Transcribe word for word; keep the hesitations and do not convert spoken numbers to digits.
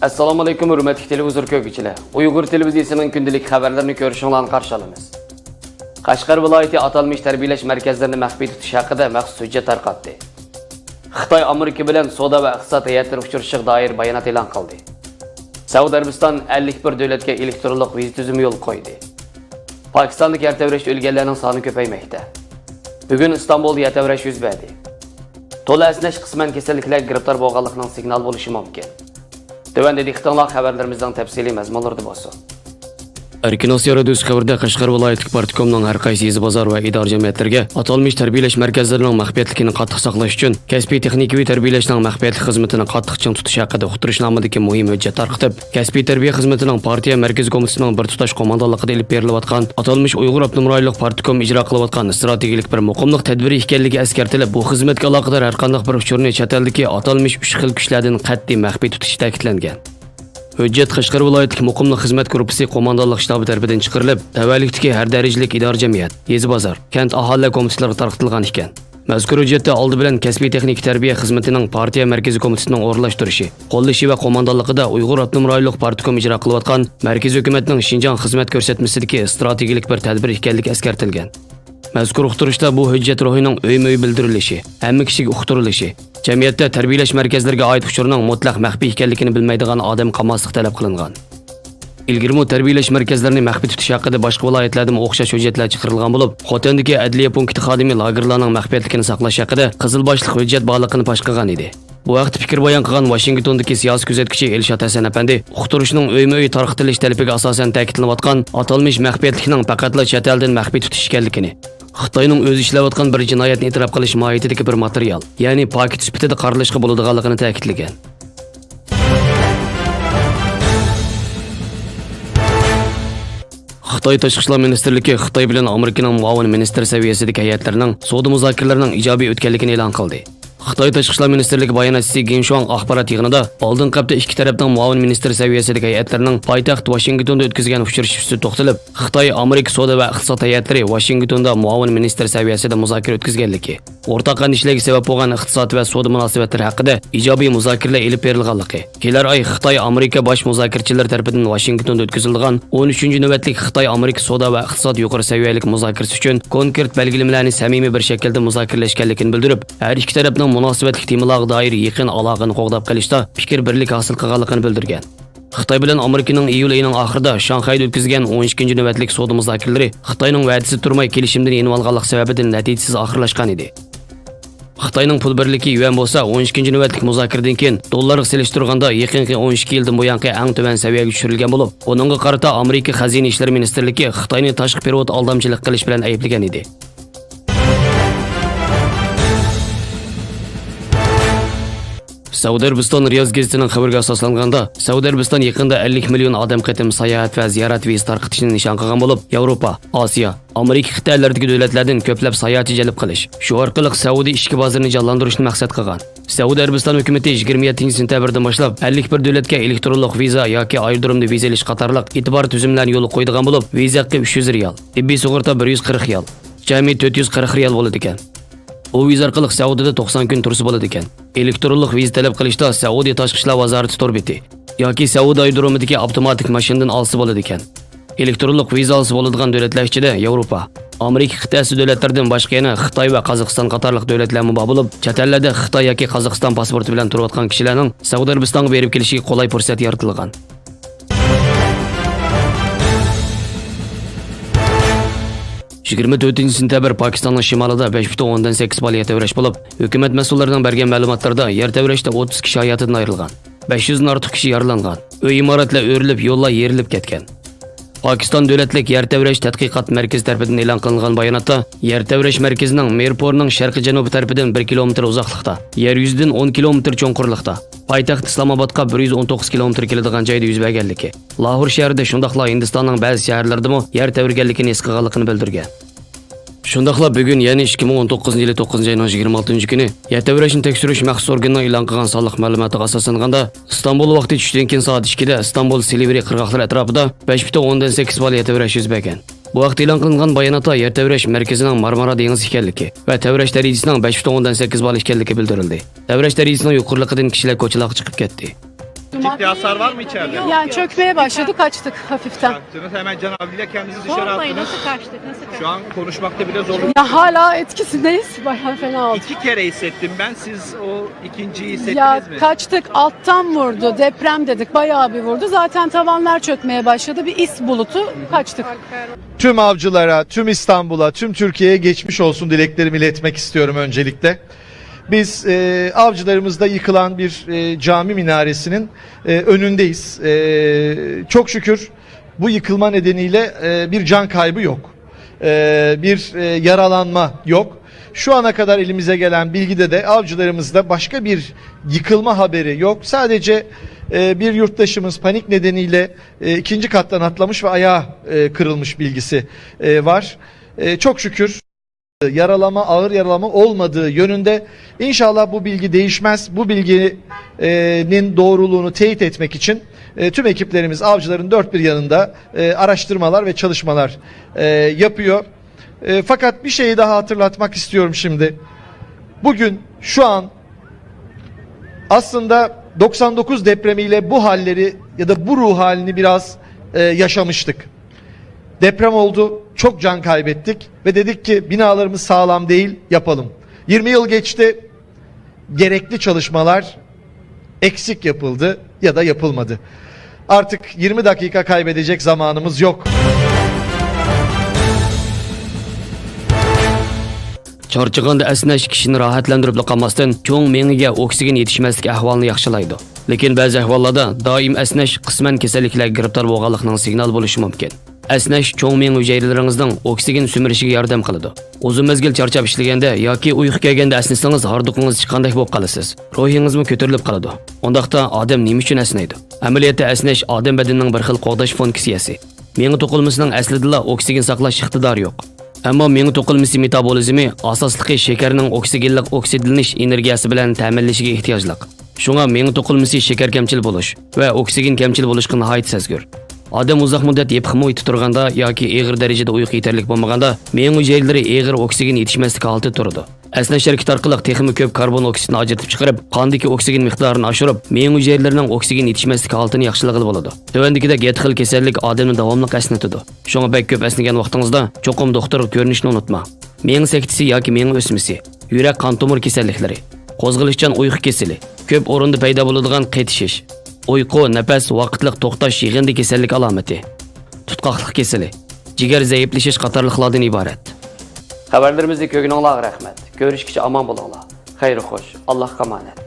ئەسسالامۇئەلەيكۇم، ھۆرمەتلىك تېلېۋىزور كۆرگۈچىلەر! ئۇيغۇر تېلېۋىزىيىسىنىڭ كۈندىلىك خەۋەرلىرىنى كۆرۈشۈڭلارنى قارشى ئالىمىز. قەشقەر ۋىلايىتى ئاتالمىش تەربىيەلەش مەركەزلىرىنى مەخپىي تۇتۇش ھەققىدە مەخسۇس ھۆججەت تارقاتتى. خىتاي ئامېرىكا بىلەن سودا ۋە ئىقتىساد ھەيئەتلىرى ئۇچرىشىشىغا دائىر بايانات ئېلان قىلدى. سەئۇدى ئەرەبىستان ئەللىك بىر دۆلەتكە ئېلېكترونلۇق ۋىزا تۈزۈمى يولغا قويدى. پاكىستاندا يەر تەۋرەشتە ئۆلگەنلەرنىڭ سانى كۆپەيمەكتە. بۈگۈن ئىستانبۇلدا يەر تەۋرەش يۈز بەردى. تولا ئەسنەش قىسمەن كېسەللىكلەرگە گىرىپتار بولغانلىقىنىڭ سىگنالى بولۇشى مۇمكىن. تۆۋەندە دىققىتىڭلار خەۋەرلىرىمىزنىڭ تەپسىلىي مەزمۇنلىرىدا بولسۇن. ئەركىن ئاسىيا رادىيوسى خەۋىرىدە قەشقەر ۋىلايەتلىك پارتكومنىڭ ھەر قايسى يېزا بازار ۋە ئىدارە جەمئىيەتلىرىگە ئاتالمىش تەربىيەلەش مەركەزلىرىنىڭ مەخپىيەتلىكىنى قاتتىق ساقلاش ئۈچۈن كەسپىي تېخنىكىۋى تەربىيەلەشنىڭ مەخپىيەتلىك خىزمىتىنى قاتتىق چىڭ تۇتۇش ھەققىدە ئۇقتۇرۇشنامىدىكى مۇھىم ھۆججەت تارقىتىپ، كەسپىي تەربىيە خىزمىتىنىڭ پارتىيە مەركىزىي كومىتېتىنىڭ بىر تۇتاش قوماندانلىقىدا ئېلىپ بېرىلىۋاتقان ئاتالمىش ئۇيغۇر ئاپتونوم رايونلۇق پارتكوم ئىجرا قىلىۋاتقان ئىستراتېگىيەلىك بىر مۇقىملىق تەدبىرى ئىكەنلىكى ئەسكەرتىلىپ، بۇ خىزمەتكە ئالاقىدار ھەرقانداق بىر ئۇچۇرنى چەت ئەلدىكى ئاتالمىش ئۈچ خىل كۈچلەردىن قەتئىي مەخپىي تۇتۇشى تەكىتلەنگەن. ھۆججەت قەشقەر ۋىلايەتلىك مۇقىملىق خىزمەت گۇرۇپپىسى قوماندانلىق شتابى تەرىپىدىن چىقىرىلىپ، تەۋەلىكتىكى ھەر دەرىجىلىك ئىدارە جەمئىيەت، يېزا بازار، كەنت ئاھالىلەر كومىتېتلىرىغا تارقىتىلغان ئىكەن. مەزكۇر ھۆججەتتە ئالدى بىلەن كەسپىي تېخنىكا تەربىيە خىزمىتىنىڭ پارتىيە مەركىزىي كومىتېتىنىڭ ئورۇنلاشتۇرۇشى، قوللىشى ۋە قوماندانلىقىدا ئۇيغۇر ئاپتونوم رايونلۇق پارتكوم ئىجرا قىلىۋاتقان مەركىزىي ھۆكۈمەتنىڭ شىنجاڭ خىزمەت كۆرسەتمىسىدىكى ئىستراتېگىيەلىك بىر تەدبىر ئىكەنلىكى ئەسكەرتىلگەن. مەزكۇر ئۇقتۇرۇشتا بۇ ھۆججەت روھىنىڭ ئۆيمۇ ئۆي بىلدۈرۈلۈشى، ھەممە كىشىگە ئۇقتۇرۇلۇشى، جەمئىيەتتە تەربىيەلەش مەركەزلىرىگە ئائىت ئۇچۇرنىڭ مۇتلەق مەخپىي ئىكەنلىكىنى بىلمەيدىغان ئادەم قالماسلىقى تەلەپ قىلىنغان. ئىلگىرىمۇ تەربىيەلەش مەركەزلىرىنى مەخپىي تۇتۇش ھەققىدە باشقا ۋىلايەتلەردىمۇ ئوخشاش ھۆججەتلەر چىقىرىلغان بولۇپ، خوتەندىكى ئەدلىيە پونكىتى خادىمى لاگېرلارنىڭ مەخپىيەتلىكىنى ساقلاش ھەققىدە قىزىل باشلىق ھۆججەت بارلىقىنى پاش قىلغان ئىدى. بۇ ھەقتە پىكىر بايان قىلغان ۋاشىنگتوندىكى سىياسىي كۆزەتكۈچى ئېلشات ھەسەن ئەپەندى ئۇقتۇرۇشنىڭ ئۆيمۇ ئۆي تارقىتىلىش تەلىپىگە ئاساسەن تەكىتلىنىۋاتقان ئاتالمىش مەخپىيەتلىكنىڭ پەقەتلا چەت ئەلدىن مەخپىي تۇتۇش ئىكەنلىكىنى، خىتاينىڭ ئۆزى ئىشلەۋاتقان بىر جىنايەتنى ئېتىراپ قىلىش ماھىيىتىدىكى بىر ماتېرىيال، يەنى پاكىت سۈپىتىدە قارىلىشقا بولىدىغانلىقىنى تەكىتلىگەن. خىتاي تاشقى ئىشلار مىنىستىرلىكى خىتاي بىلەن ئامېرىكىنىڭ مۇئاۋىن مىنىستىر سەۋىيەسىدىكى ھەيئەتلىرىنىڭ سودا مۇزاكىرىلىرىنىڭ ئىجابىي ئۆتكەنلىكىنى ئېلان قىلدى. خىتاي تاشقى ئىشلار مىنىستىرلىكى باياناتچىسى گېن شۇاڭ ئاخبارات يىغىنىدا ئالدىنقى ھەپتە ئىككى تەرەپنىڭ مۇئاۋىن مىنىستىر سەۋىيەسىدىكى ھەيئەتلىرىنىڭ پايتەخت ۋاشىنگتوندا ئۆتكۈزگەن ئۇچرىشىشى ئۈستىدە توختىلىپ، خىتاي ئامېرىكا سودا ۋە ئىقتىساد ھەيئەتلىرى ۋاشىنگتوندا مۇئاۋىن مىنىستىر سەۋىيەسىدە مۇزاكىرە ئۆتكۈزگەنلىكى، ئورتاق ئەندىشىلەرگە سەۋەب بولغان ئىقتىساد ۋە سودا مۇناسىۋەتلىرى ھەققىدە ئىجابىي مۇزاكىرىلەر ئېلىپ بېرىلغانلىقى، كېلەر ئاي خىتاي ئامېرىكا باش مۇزاكىرىچىلىرى تەرىپىدىن ۋاشىنگتوندا ئۆتكۈزۈلىدىغان ئون ئۈچىنچى نۆۋەتلىك خىتاي ئامېرىكا سودا ۋە ئىقتىساد يۇقىرى سەۋىيەلىك مۇزاكىرىسى ئۈچۈن كونكرېت بەلگىلىمىلەرنى سەمىمىي بىر شەكىلدە مۇزاكىرىلەشكەنلىكىنى بىلدۈرۈپ، ھەر ئىككى تەرەپنىڭ مۇناسىۋەتلىك تېمىلارغا دائىر يېقىن ئالاقىنى قوغداپ قېلىشتا پىكىر بىرلىكى ھاسىل قىلغانلىقىنى بىلدۈرگەن. خىتاي بىلەن ئامېرىكىنىڭ ئىيۇل ئېيىنىڭ ئاخىرىدا شاڭخەيدە ئۆتكۈزگەن ئون ئىككىنچى نۆۋەتلىك سودا مۇزاكىرىلىرى خىتاينىڭ ۋەدىسىدە تۇرماي كېلىشىمدىن يېنىۋالغانلىقى سەۋەبىدىن نەتىجىسىز ئاخىرلاشقان ئىدى. خىتاينىڭ پۇل بىرلىكى يۈەن بولسا ئون ئىككىنچى نۆۋەتلىك مۇزاكىرىدىن كېيىن دوللارغا سېلىشتۇرغاندا يېقىنقى ئون ئىككى يىلدىن بۇيانقى ئەڭ تۆۋەن سەۋىيەگە چۈشۈرۈلگەن بولۇپ، بۇنىڭغا قارىتا ئامېرىكا خەزىنە ئىشلىرى مىنىستىرلىكى خىتاينى تاشقى پېرېۋوت ئالدامچىلىق قىلىش بىلەن ئەيىبلىگەن ئىدى. سەئۇدى ئەرەبىستان رىياز گېزىتىنىڭ خەۋىرىگە ئاساسلانغاندا، سەئۇدى ئەرەبىستان يېقىندا ئەللىك مىليون ئادەم قېتىم ساياھەت ۋە زىيارەت ۋىزا تارقىتىشنى نىشان قىلغان بولۇپ، ياۋروپا، ئاسىيا، ئامېرىكا قىتئەلىرىدىكى دۆلەتلەردىن كۆپلەپ ساياھەتچى جەلپ قىلىش، شۇ ئارقىلىق سەئۇدى ئىچكى بازىرىنى جانلاندۇرۇشنى مەقسەت قىلغان. سەئۇدى ئەرەبىستان ھۆكۈمىتى يىگىرمە يەتتىنچى سېنتەبىردىن باشلاپ ئەللىك بىر دۆلەتكە ئېلېكترونلۇق ۋىزا ياكى ئايرودرومدا ۋىزا ئېلىش قاتارلىق ئېتىبار تۈزۈملەرنى يولغا قويىدىغان بولۇپ، ۋىزا ھەققى ئۈچ يۈز رىيال، تېببىي سۇغۇرتا بىر يۈز قىرىق رىيال، جەمئىي تۆت يۈز قىرىق رىيال بولىدىكەن. بۇ ۋىزا ئارقىلىق سەئۇدىدا توقسان كۈن تۇرسا بولىدىكەن. ئېلېكترونلۇق ۋىزا تەلەپ قىلىشتا سەئۇدى تاشقى ئىشلار ۋازارىتى تور بېتى ياكى سەئۇدى ئايرودرومىدىكى ئاپتوماتىك ماشىنىدىن ئالسا بولىدىكەن. ئېلېكترونلۇق ۋىزا ئالسا بولىدىغان دۆلەتلەر ئىچىدە ياۋروپا، ئامېرىكا قىتئەسى دۆلەتلىرىدىن باشقا يەنە خىتاي ۋە قازاقىستان قاتارلىق دۆلەتلەرمۇ بار بولۇپ، چەت ئەللەردە خىتاي ياكى قازاقىستان پاسپورتى بىلەن تۇرۇۋاتقان كىشىلەرنىڭ سەئۇدى ئەرەبىستانغا بېرىپ كېلىشىگە قولاي پۇرسەت يارىتىلغان. يىگىرمە تۆتىنچى سېنتەبىر پاكىستاننىڭ شىمالىدا بەش پۈتۈن ئوندىن سەككىز بال يەر تەۋرەش بولۇپ، ھۆكۈمەت مەسئۇللىرىنىڭ بەرگەن مەلۇماتلىرىدا يەر تەۋرەشتە ئوتتۇز كىشى ھاياتىدىن ئايرىلغان، بەش يۈزدىن ئارتۇق كىشى يارىلانغان، ئۆي ئىمارەتلەر ئۆرۈلۈپ، يوللار يېرىلىپ كەتكەن. پاكىستان دۆلەتلىك يەر تەۋرەش تەتقىقات مەركىزى تەرىپىدىن ئېلان قىلىنغان باياناتتا، يەر تەۋرەش مەركىزىنىڭ مىرپورنىڭ شەرقىي جەنۇبى تەرىپىدىن بىر كىلومېتىر ئۇزاقلىقتا، يەر يۈزىدىن ئون كىلومېتىر چوڭقۇرلۇقتا، پايتەخت ئىسلامئابادقا بىر يۈز ئون توققۇز كىلومېتىر كېلىدىغان جايدا يۈز بەرگەنلىكى، لاھور شەھىرىدە، شۇنداقلا ھىندىستاننىڭ بەزى شەھەرلىرىدىمۇ يەر تەۋرىگەنلىكىنى ھېس قىلغانلىقىنى بىلدۈرگەن. شۇنداقلا بۈگۈن، يەنى ئىككى مىڭ ئون توققۇزىنچى يىلى توققۇزىنچى ئاينىڭ يىگىرمە ئالتىنچى كۈنى يەر تەۋرەشنى تەكشۈرۈش مەخسۇس ئورگىنىنىڭ ئېلان قىلغان سانلىق مەلۇماتىغا ئاساسلانغاندا، ئىستانبۇل ۋاقتى چۈشتىن كېيىن سائەت ئىككىدە ئىستانبۇل سىلىۋرى قىرغاقلىرى ئەتراپىدا بەش پۈتۈن ئوندىن سەككىز بال يەر تەۋرەش يۈز بەرگەن. بۇ ھەقتە ئېلان قىلىنغان باياناتتا يەر تەۋرەش مەركىزىنىڭ مارمارا دېڭىزى ئىكەنلىكى ۋە تەۋرەش دەرىجىسىنىڭ بەش پۈتۈن ئوندىن سەككىز بال ئىكەنلىكى بىلدۈرۈلدى. تەۋرەش دەرىجىسىنىڭ يۇقىرىلىقىدىن كىشىلەر كوچىلارغا چىقىپ كەتتى. Ciddi hasar var mı içeride? Yani çökmeye başladı, kaçtık hafiften. Kalktınız, hemen Can abiyle kendinizi dışarı attınız. Nasıl kaçtık, nasıl kaçtık? Şu an konuşmakta bile zorluk. Ya hala etkisindeyiz, bayağı fena oldu. İki kere hissettim ben, siz o ikinciyi hissettiniz mi? Ya kaçtık, alttan vurdu, deprem dedik, bayağı bir vurdu. Zaten tavanlar çökmeye başladı, bir is bulutu, kaçtık. Tüm avcılara, tüm İstanbul'a, tüm Türkiye'ye geçmiş olsun dileklerimi iletmek istiyorum öncelikle. Biz e, Avcılarımızda yıkılan bir e, cami minaresinin e, önündeyiz. E, çok şükür bu yıkılma nedeniyle e, bir can kaybı yok. E, bir e, yaralanma yok. Şu ana kadar elimize gelen bilgide de Avcılarımızda başka bir yıkılma haberi yok. Sadece e, bir yurttaşımız panik nedeniyle e, ikinci kattan atlamış ve ayağı e, kırılmış bilgisi e, var. E, çok şükür yaralama, ağır yaralama olmadığı yönünde. İnşallah bu bilgi değişmez. Bu bilginin doğruluğunu teyit etmek için e, tüm ekiplerimiz Avcılar'ın dört bir yanında e, araştırmalar ve çalışmalar e, yapıyor. E, fakat bir şeyi daha hatırlatmak istiyorum şimdi. Bugün, şu an aslında doksan dokuz depremiyle bu halleri ya da bu ruh halini biraz e, yaşamıştık. Deprem oldu, çok can kaybettik ve dedik ki binalarımız sağlam değil, yapalım. Yirmi yıl geçti, gerekli çalışmalar eksik yapıldı ya da yapılmadı. Artık yirmi dakika kaybedecek zamanımız yok. چارچىغاندا ئەسنەش كىشىنى راھەتلەندۈرۈپلا قالماستىن، چوڭ مېڭىگە ئوكسىگېن يېتىشمەسلىك ئەھۋالىنى ياخشىلايدۇ. لېكىن بەزى ئەھۋاللاردا دائىم ئەسنەش قىسمەن كېسەللىكلەرگە گىرىپتار بولغانلىقنىڭ سىگنالى بولۇشى مۇمكىن. ئەسنەش چوڭ مېڭە ھۈجەيرىلىرىڭىزنىڭ ئوكسىگېن سۈمۈرۈشىگە ياردەم قىلىدۇ. ئۇزۇن مەزگىل چارچاپ ئىشلىگەندە ياكى ئۇيقۇ كەلگەندە ئەسنىسىڭىز، ھاردۇقىڭىز چىققاندەك بولۇپ قالىسىز. روھىڭىزمۇ كۆتۈرۈلۈپ قالىدۇ. ئۇنداقتا ئادەم نېمە ئۈچۈن ئەسنەيدۇ؟ ئەمەلىيەتتە ئەسنەش ئادەم بەدىنىنىڭ بىر خىل قوغداش فۇنكسىيەسى. مېڭە توقۇلمىسىنىڭ ئەسلىدىلا ئوكسىگېن ساقلاش ئىقتىدارى يوق. ئەمما مېڭە توقۇلمىسى مېتابولىزمى ئاساسلىقى شېكەرنىڭ ئوكسىگېنلىق ئوكسىدلىنىش ئېنېرگىيەسى بىلەن تەمىنلىشىگە ئېھتىياجلىق. شۇڭا مېڭە توقۇلمىسى شېكەر كەمچىل بولۇش ۋە ئوكسىگېن كەمچىل بولۇشقا ناھايىتى سەزگۈر. ئادەم ئۇزاق مۇددەت يېپىق مۇھىتتا تۇرغاندا ياكى ئېغىر دەرىجىدە ئۇيقۇ يېتەرلىك بولمىغاندا، مېڭە ھۈجەيرىلىرى ئېغىر ئوكسىگېن يېتىشمەسلىك ھالىتىدە تۇرىدۇ. ئەسنەش ھەرىكىتى ئارقىلىق تېخىمۇ كۆپ كاربون ئوكسىدنى ئاجرىتىپ چىقىرىپ، قاندىكى ئوكسىگېن مىقدارىنى ئاشۇرۇپ، مېڭە ھۈجەيرىلىرىنىڭ ئوكسىگېن يېتىشمەسلىك ھالىتىنى ياخشىلىغىلى بولىدۇ. تۆۋەندىكىدەك يەتتە خىل كېسەللىك ئادەمنى داۋاملىق ئەسنىتىدۇ. شۇڭا بەك كۆپ ئەسنىگەن ۋاقتىڭىزدا چوقۇم دوختۇرغا كۆرۈنۈشنى ئۇنتۇماڭ. مېڭە سەكتىسى ياكى مېڭە ئۆسمىسى، يۈرەك قان تومۇر كېسەللىكلىرى، قوزغىلىشچان ئۇيقۇ كېسىلى، كۆپ ئورۇندا پەيدا بولىدىغان قېتىشىش، ئۇيقۇ، نەپەس ۋاقىتلىق توختاش يىغىندى كېسەللىك ئالامىتى، تۇتقاقلىق كېسىلى، جىگەر زەئىپلىشىش قاتارلىقلاردىن ئىبارەت. خەۋەرلىرىمىزنى كۆرگىنىڭلارغا رەھمەت. كۆرۈشكىچە ئامان بولۇڭلار. خەير خوش. ئاللاھقا ئامانەت.